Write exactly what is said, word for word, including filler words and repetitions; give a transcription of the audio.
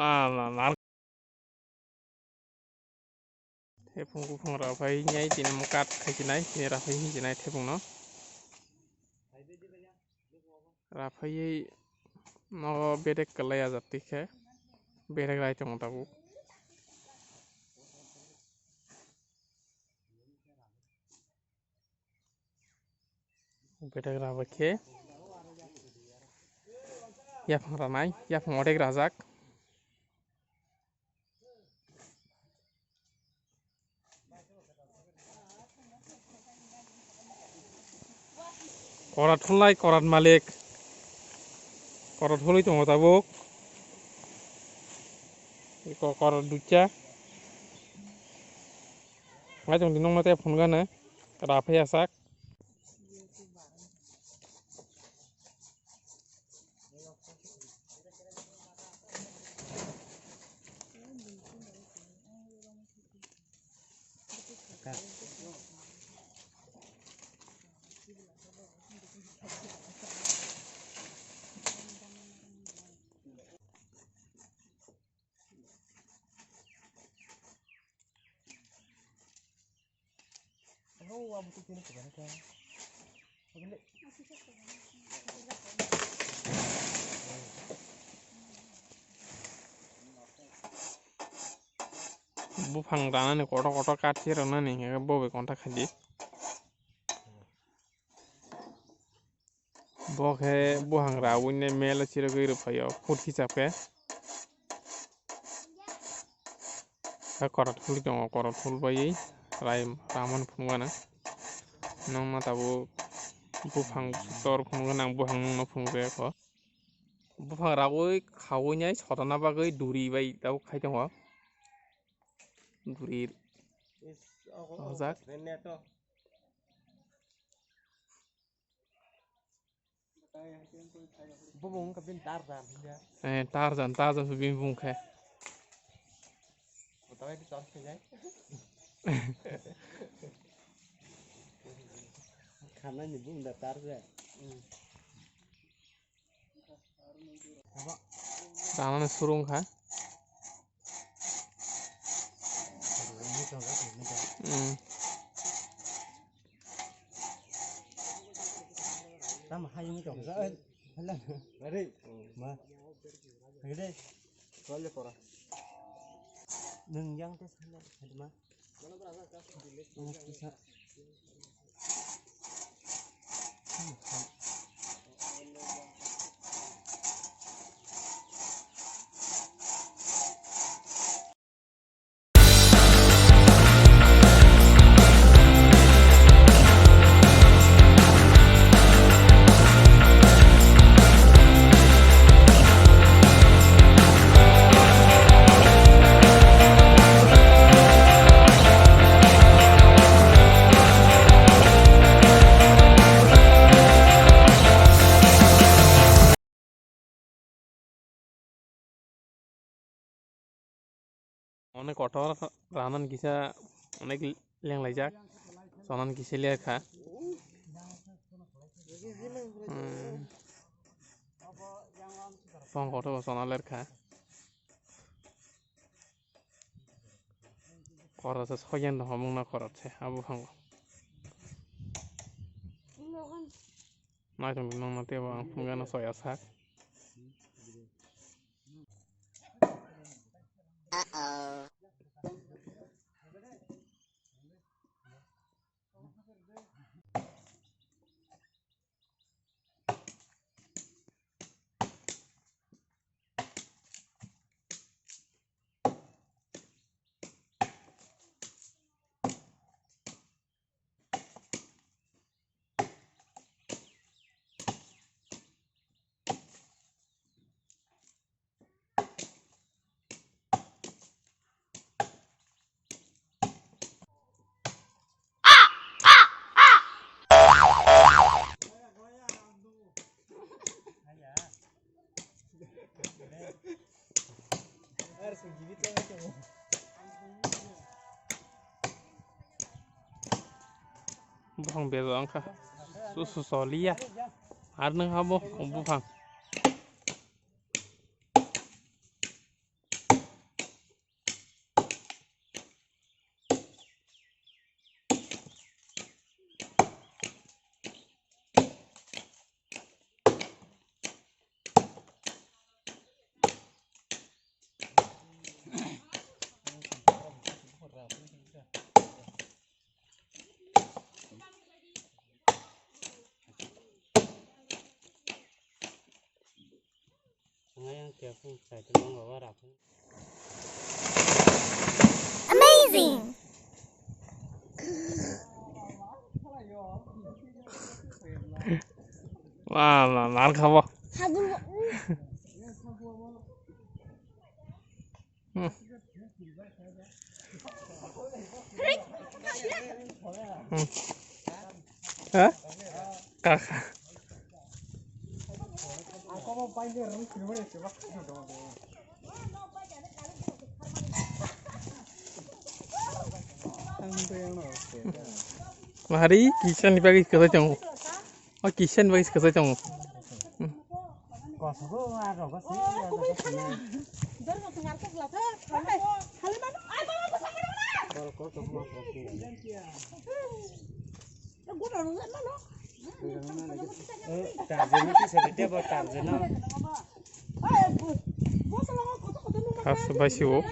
Ah, na, na. Thepung buphang raphai nai tini mo kat khai nai, tini raphai hinji nai thepung no. Raphai no bedek kalai ajak tikhe, bedek rai tongo tabuk. Bedek raba khe yaphang ranai, yaphang odek rajak. Korat hulai, korat malik. Korat hulai tongo tabuk. Iko korat ducha. Ngai tong di nongno tei phone gana. Raphai asak. Buphang ranani kotor kotor kat khe rwnani hingkhe bo bai kontak khaidi. Bo khe buphang rawi nai melo chirigwi rwphaio phut hichap khe. Khe korat huli tongo, korat hul bai rai ramani phunukgana. Nokna tabuk buphang tor phunukgana, ang buphang nokno phunukgwi kho. Buphang rawi khawi nai sotana bagwi duri bai tabuk khai tongo. Duri hojak. Bo bo wngkha bini Tarzan hinya. Eh, Tarzan, Tarzan se bini bung khe. Bo tawai di tor khe jai. Khanani bung da Tarzan. Hmm. Tanani surung kha. Hmm. Tamo hayung tong. Hala. Are. Ma. Hede. Kole pora. Nung yang tes hala. Hede ma. Nung kisa. Onek kotor, ranan kisa onek lenglaijak, sonan kisa lerkha. Hmm. Tong kotor bo sona lerkha. Korot se soyan dong, hamung na korot se, abo phango. Naitung nong na tebo ang phunugana soya sak. Buphang bejo wngkha. Su su soliya. Ar nwng habo buphang. Amazing! Wah, ma-, mar khabo. Hmm. Hmm. Ha? Kaka. Mahari, kisa ni bagwi kwthai tongo. O kisa ni bagwi kwthai tongo. Khas bai si o.